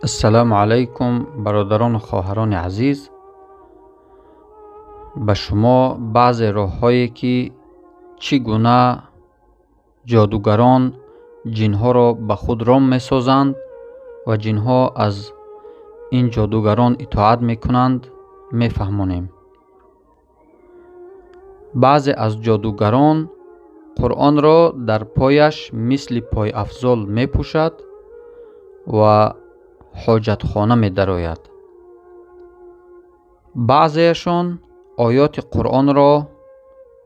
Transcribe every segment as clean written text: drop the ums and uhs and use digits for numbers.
Ассалому алайкум, бародарону хоҳарони азиз. Ба шумо баъзе роҳҳое, ки чӣ гуна ҷодугарон ҷинҳоро ба худ ром месозанд ва ҷинҳо аз ин ҷодугарон итоат мекунанд, мефаҳмонем. Баъзе аз ҷодугарон Қуръонро дар пояш мисли пойафзол мепӯшад ва ҳоҷатхона медарояд. Баъзеашон оёти Қуръонро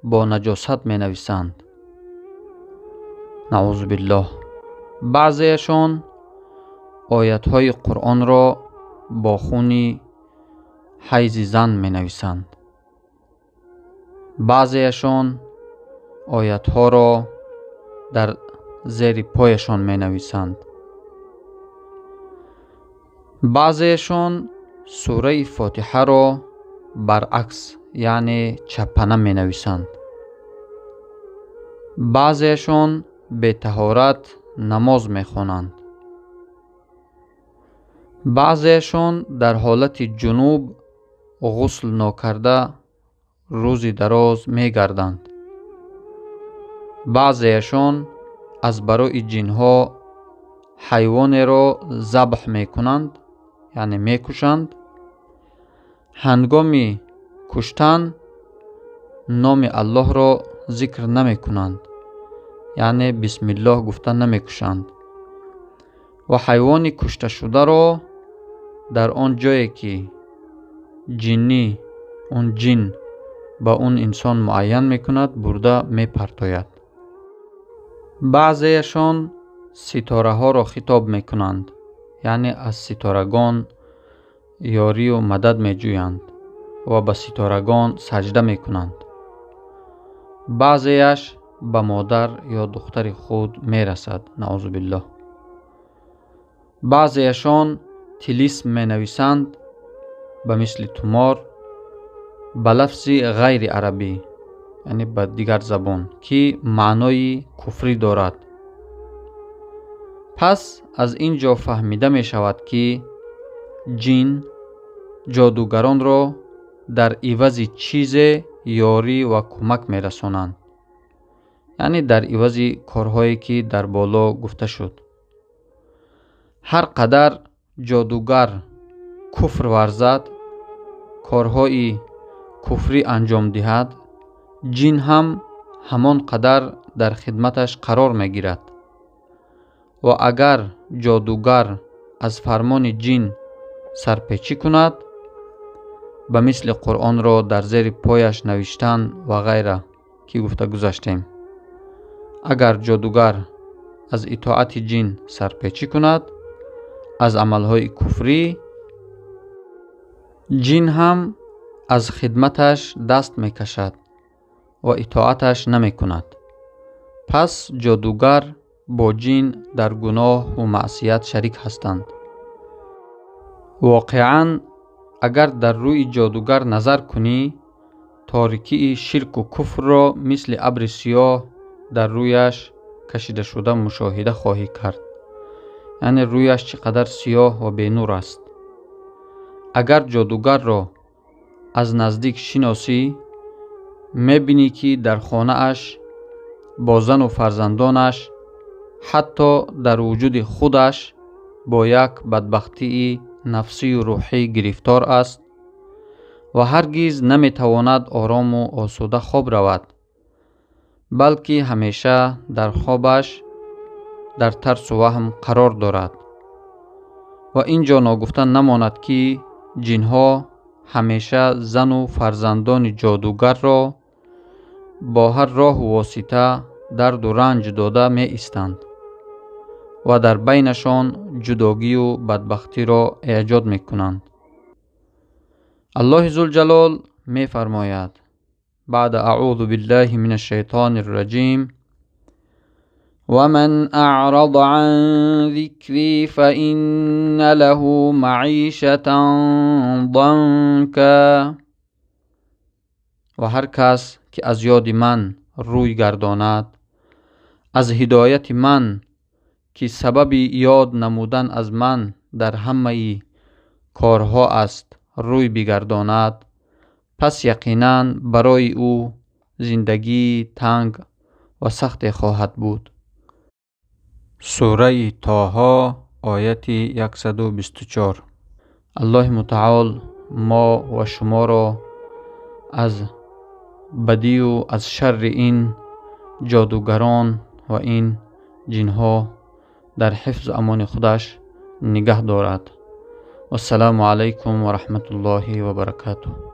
бо наҷосат менависанд. Наъузу биллоҳ. Баъзеашон оятҳои Қуръонро бо хуни ҳайзи зан менависанд. Баъзеашон оятҳоро дар зери пояшон менависанд. Баъзеашон сураи Фотиҳаро баръакс, яъне чаппана менависанд. Баъзеашон бетаҳорат намоз мехонанд. Баъзеашон дар ҳолати ҷунуб ғусл нокарда рӯзи дароз мегарданд. Баъзеашон аз барои ҷинҳо ҳайвонеро забҳ мекунанд, яъне мекушанд. Ҳангоми куштан номи Аллоҳро зикр намекунанд, яъне бисмиллоҳ гуфта намекушанд ва ҳайвони кушташударо дар он ҷое, ки ҷиннӣ он ҷин ба он инсон муайян мекунад, бурда мепартояд. Баъзеашон ситораҳоро хитоб мекунанд, яъне аз ситорагон ёрию мадад меҷӯянд ва ба ситорагон саҷда мекунанд. Баъзеаш ба модар ё духтари худ мерасад. Наъузу биллоҳ. Баъзеашон тилисм менависанд ба мисли тумор ба лафзи ғайри арабӣ, яъне ба дигар забон, ки маънои куфрӣ дорад. Пас аз ин ҷо фаҳмида мешавад, ки ҷин ҷодугаронро дар ивази чизе ёрӣ ва кӯмак мерасонанд, яъне дар ивази корҳое, ки дар боло гуфта шуд. Ҳар қадар ҷодугар куфр варзад, корҳои куфрӣ анҷом диҳад, ҷин ҳам ҳамон қадар дар хидматаш қарор мегирад. Ва агар ҷодугар аз фармони ҷин сарпечӣ кунад, ба мисли Қуръонро дар зери пояш навиштан ва ғайра, ки гуфта гузаштем, агар ҷодугар аз итоати ҷин сарпечӣ кунад, аз амалҳои куфрӣ, ҷин ҳам аз хидматаш даст мекашад ва итоаташ намекунад. Пас ҷодугар бо ҷин дар гуноҳу маъсият шарик ҳастанд. Воқеан, агар дар рӯи ҷодугар назар кунӣ, торикии ширку куфрро мисли абри сиёҳ дар рӯяш кашидашуда мушоҳида хоҳӣ кард. Яъне рӯяш чӣ қадар сиёҳ ва бенур аст. Агар ҷодугарро аз наздик шиносӣ, мебинӣ, ки дар хонааш бо зану фарзандонаш, ҳатто дар вуҷуди худаш бо як бадбахтии нафсию рӯҳӣ гирифтор аст ва ҳаргиз наметавонад орому осуда хоб равад, балки ҳамеша дар хобаш дар тарсу ваҳм қарор дорад. Ва ин ҷо ногуфта намонад, ки ҷинҳо ҳамеша зану фарзандони ҷодугарро бо ҳар роҳу восита дарду ранҷ дода меистанд ва дар байнашон ҷудогию бадбахтиро эҷод мекунанд. Аллоҳи Зулҷалол мефармояд: баъда аъузу биллаҳи мин ашшайтони рраҷим: ومن أعرض عن ذكري فإن له معيشة ضنكا. Ва ҳар кас, ки аз ёди ман рӯй гардонад, аз ҳидояти ман, ки сабаби ёд намудан аз ман дар ҳамаи корҳо аст рӯй бигардонад, пас яқинан барои ӯ зиндагии танг ва сахте хоҳад буд. Сураи Тоҳо, ояти 124. Аллоҳи мутаол мо ва шуморо аз бадию аз шарри ин ҷодугарон ва ин ҷинҳо дар ҳифзу амони худаш нигаҳ дорад. Вассалому алайкум ва раҳматуллоҳи ва баракатуҳ.